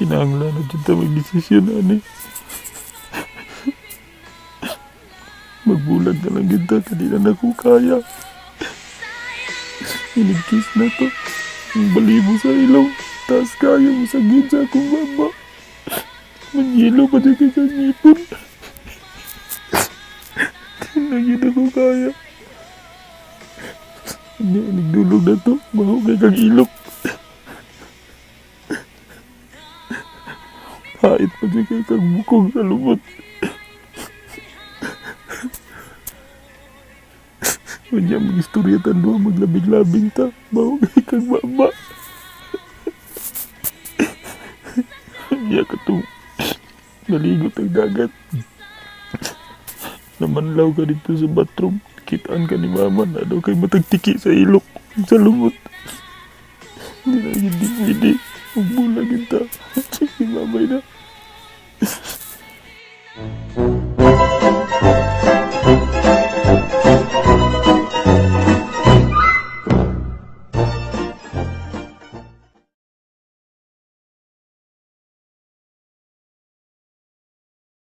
Kinahanglan na jud ta magdesisyon ani. Magbulag na lang kita, kadi na nako kaya. Inig-kiss na to. Ang balibo sa ilong. Taas kaya mo sa gid sa akong baba. Manyilo pa dyan kay kang ngipon. Di na gyud ako kaya. Hindi, nagdulog na to. Baho kay kang ilok. Hait pa dyan kay kang bukog sa lumot. Unya mag-istorya ta duha, maglabing-labing ta. Baho kay kang baba. Unya katong naligot ang dagat. Namanlaw ka dito sa bathroom. Kitaan ka ni mama na daw kay matagtiki sa ilok, sa lumot. Hindi na hindi pwede. Magbulag ta.